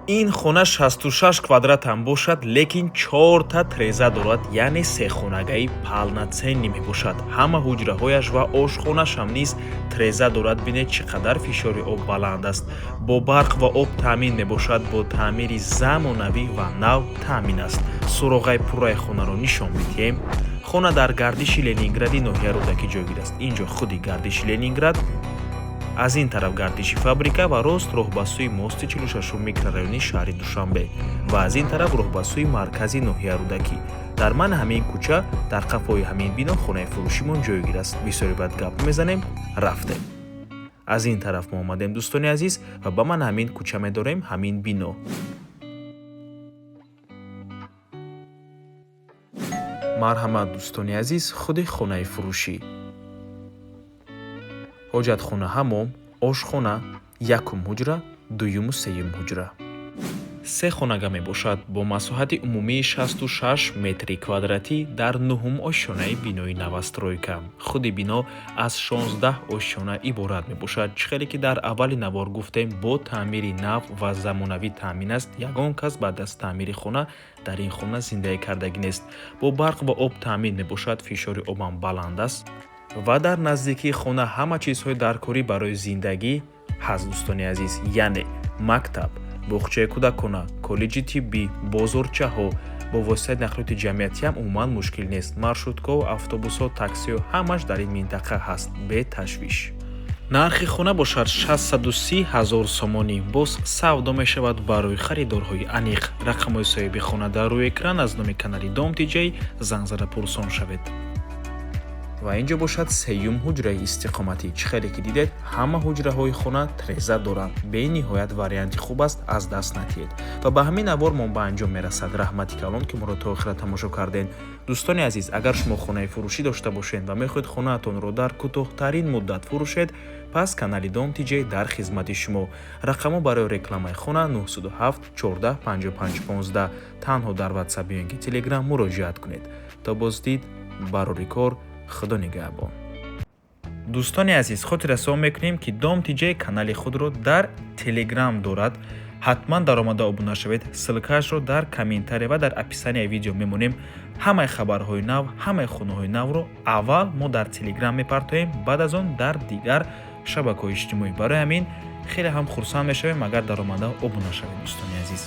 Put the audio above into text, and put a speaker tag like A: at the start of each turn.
A: Ин хона 66 квадратам бошад, лекин чорта треза дорад, яъне сехонагаи полноценный мебошад. Ҳама ҳуҷраҳояш ва ошхонашам низ треза дорад. Бинед, чӣ қадар фишори об баланд аст. Бо барқ ва об таъмин мебошад, бо таъмири замонавӣ ва нав таъмин аст. Суроғаи пурраи хонаро нишон медиҳем. Хона дар гардиши Ленингради ноҳияи Рӯдакӣ ҷойгир аст. Ин ҷо худи гардиши Ленинград, аз ин тараф гардиши фабрика ва рост роҳ ба сӯи мости 46 микрорайони шаҳри Душанбе ва аз ин тараф роҳ ба сӯи маркази ноҳияи Рӯдакӣ. Дар ман ҳамин кӯча, дар қафои ҳамин бино хонаи фурӯшимон ҷойгир аст. Бисёре баъд гап мезанем, рафтем. Аз ин тараф мо омадем, дӯстони азиз, ва ба ман ҳамин кӯча медорем, ҳамин бино. Марҳамат, дӯстони азиз, худи хонаи фурӯшӣ. Ҳоҷатхона, ҳамом, ошхона, якум ҳуҷра, дуюму сеюм ҳуҷра. Се хонага мебошад бо масоҳати умумии 66 метри квадратӣ дар нуҳум ошёнаи бинои новостройка. Худи бино аз 16 ошёна иборат мебошад. Чӣ хеле ки дар аввали навор гуфтем, бо таъмири нав ва замонавӣ таъмин аст. Ягон кас баъд аз таъмири хона дар ин хона зиндагӣ кардагӣ нест. Бо барқ ва об таъмин мебошад, фишори обам баланд аст ва дар наздикии хона ҳама чизҳои даркорӣ барои зиндагӣ ҳаст, дӯстони азиз, яъне мактаб, боғчаи кӯдакона, коллеҷи тиббӣ, бозорчаҳо. Бо воситаи нақлиёти ҷамъиятиам умуман мушкил нест. Маршруткаҳо, автобусҳо, таксиҳо ҳамаш дар ин минтақа ҳаст, беташвиш. Нархи хона бошад 630 ҳазор сомонӣ. Боз савдо мешавад барои харидорҳои аниқ. Рақамҳои соҳиби хона дар рӯи экран. Аз номи канали Дом Тиҷай занг зада пурсон шавед. Ва ин ҷо бошад сеюм ҳуҷраи истиқоматӣ. Чӣ хеле ки дидед, ҳама ҳуҷраҳои хона треза доранд. Бениҳоят варианти хуб аст, аз даст надиҳед. Ва ба ҳамин навор мо ба анҷом мерасад. Раҳмати калон, ки моро то охира тамошо кардед. Дӯстони азиз, агар шумо хонаи фурӯшӣ дошта бошед ва мехоҳед хонаатонро дар кӯтоҳтарин муддат фурӯшед, пас канали Дом Тиҷай дар хизмати шумо. Рақамҳо барои рекламаи хона 907 14 55 15. Танҳо дар Ватсап ё ин ки Телеграм муроҷиат кунед. То боздид, барори кор, Худо нигаҳбон. Дӯстони азиз, хотиррасон мекунем, ки Дом Тиҷай канали худро дар Телеграм дорад. Ҳатман даромада обуна шавед. Ссылкаашро дар комментария ва дар описанияи видео мемонем. Ҳамаи хабарҳои нав, ҳамаи хонаҳои навро аввал мо дар Телеграм мепартоем, баъд аз он дар дигар шабакаҳои иҷтимоӣ. Барои ҳамин хеле ҳам хурсанд мешавем, агар даромада обуна шавед, дӯстони азиз.